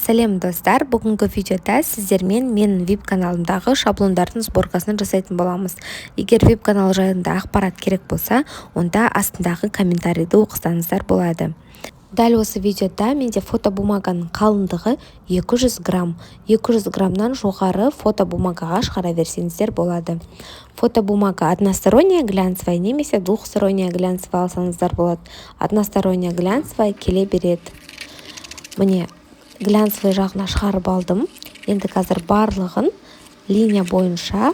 Сәлем, достар! Бүгінгі видеода сіздермен менің VIP каналымдағы шаблондардың сборкасын жасайтын боламыз. Егер VIP канал жайында ақпарат керек болса, онда астындағы комментарийді оқысаңыздар болады. Дәл осы видеода менде фотобумаганың қалыңдығы 200 грамм. 200 граммнан жоғары фотобумагаға шығара берсеңіздер болады. Фотобумага односторонняя глянцевая немесе двухсторонняя глянцевая алсаңыздар болады. Односторонняя глянцевая келе береді. Міне, глянцевый жағына шығарып алдым. Енді қазір барлығын линия бойынша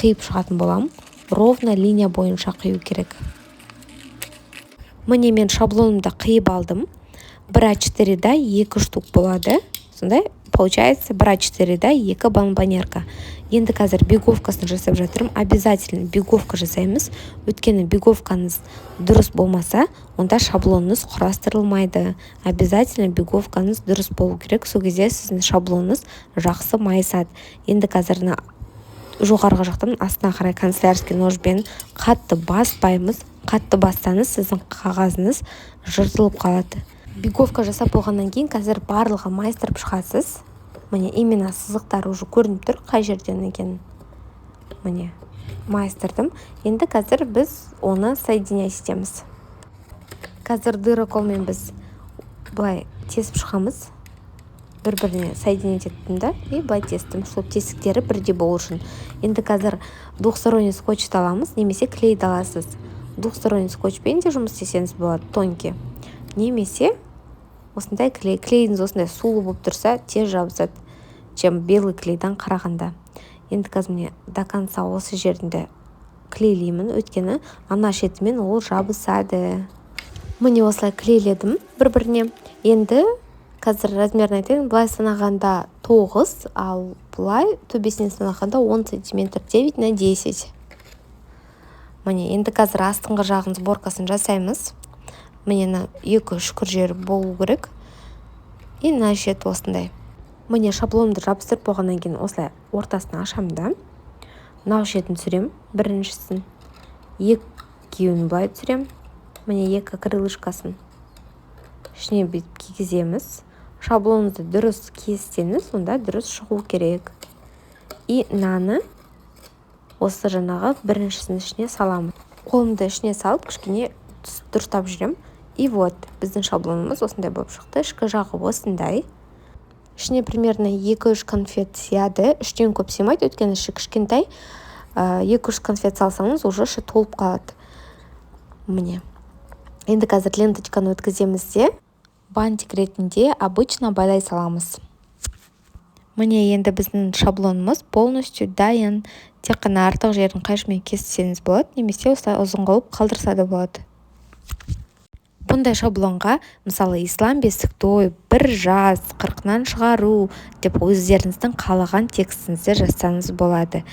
қиып шығатын боламын. Ровно линия бойынша қию керек. Міне, мен шаблонымды қиып алдым. Бір А4-да екі штук болады. Сондай получается, бір А4-да екі бонбоньерка. Енді қазір биговкасын жасап жатырмын. Обязательно биговка жасаймыз, өйткені биговкаңыз дұрыс болмаса, онда шаблоныңыз құрастырылмайды. Обязательно биговкаңыз дұрыс болу керек, сол кезде сіздің шаблоныңыз жақсы майысады. Енді қазір мына жоғарғы жақтан астына қарай канцелярский ножбен қатты баспаймыз. Қатты бассаңыз, сіздің қағазыңыз жыртылып қалады. Биговка жасап болғаннан кейін қазір барлығын майыстырып шығасыз. Міне, именно сызықтар уже көрініп тұр, қай жерден екенін. Міне, майыстырдым. Енді қазір біз оны соединять етеміз. Қазір дыроколмен біз былай тесіп шығамыз. Бір біріне соединять еттім да, и былай тестім, чтобы тесіктері бірдей болу үшін. Енді қазір двухсторонний скотчты аламыз немесе клейді аласыз. Двухсторонний скотчпен де жұмыс істесеңіз болады, тонкий, немесе осындай клей. Клейіңіз осындай сулы болып тұрса, тез жабысады, чем белый клейдан қарағанда. Енді қазір, міне, до конца осы жерінде клейлеймін, өйткені ана шетімен ол жабысады. Міне, осылай клейледім бір біріне. Енді қазір размерін айтайын. Былай санағанда 9, ал былай төбесінен санағанда 10 сантиметр, 9 на 10. Міне, енді қазір астыңғы жағын сборкасын жасаймыз. Міне, мына екі үшкір жері болу керек и мына шеті осындай. Міне, шаблонымды жабыстырып болғаннан кейін осылай ортасын ашамын да, мынау шетін түсіремін біріншісін, екеуін былай түсіремін. Міне, екі крылышкасын ішіне бүйтіп кигіземіз. Шаблоныңызды дұрыс кессеңіз, онда дұрыс шығу керек. И мынаны осы жаңағы біріншісінің ішіне саламын. Қолымды ішіне салып, кішкене дұрыстап жүремін. И вот біздің шаблонымыз осындай болып шықты. Ішкі жағы осындай. Ішіне примерно 2-3 конфет сияды, үштен көп сыймайды, өйткені іші кішкентай. 2-3 конфет салсаңыз, уже іші толып қалады. Міне, енді қазір ленточканы өткіземіз де, бантик ретінде обычно байлай саламыз. Міне, енді біздің шаблонымыз полностью дайын. Тек қана артық жерін қайшымен кессеңіз болады немесе осылай ұзын қылып қалдырса да болады. Бұндай шаблонға, мысалы, «Ислам бесік той», «Бір жас», «Қырқынан шығару» деп өздеріңіздің қалаған текстіңізді жазсаңыз болады.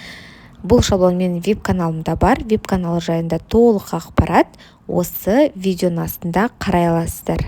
Бұл шаблон менің VIP каналымда бар. VIP каналы жайында толық ақпарат осы видеоның астында қарай аласыздар.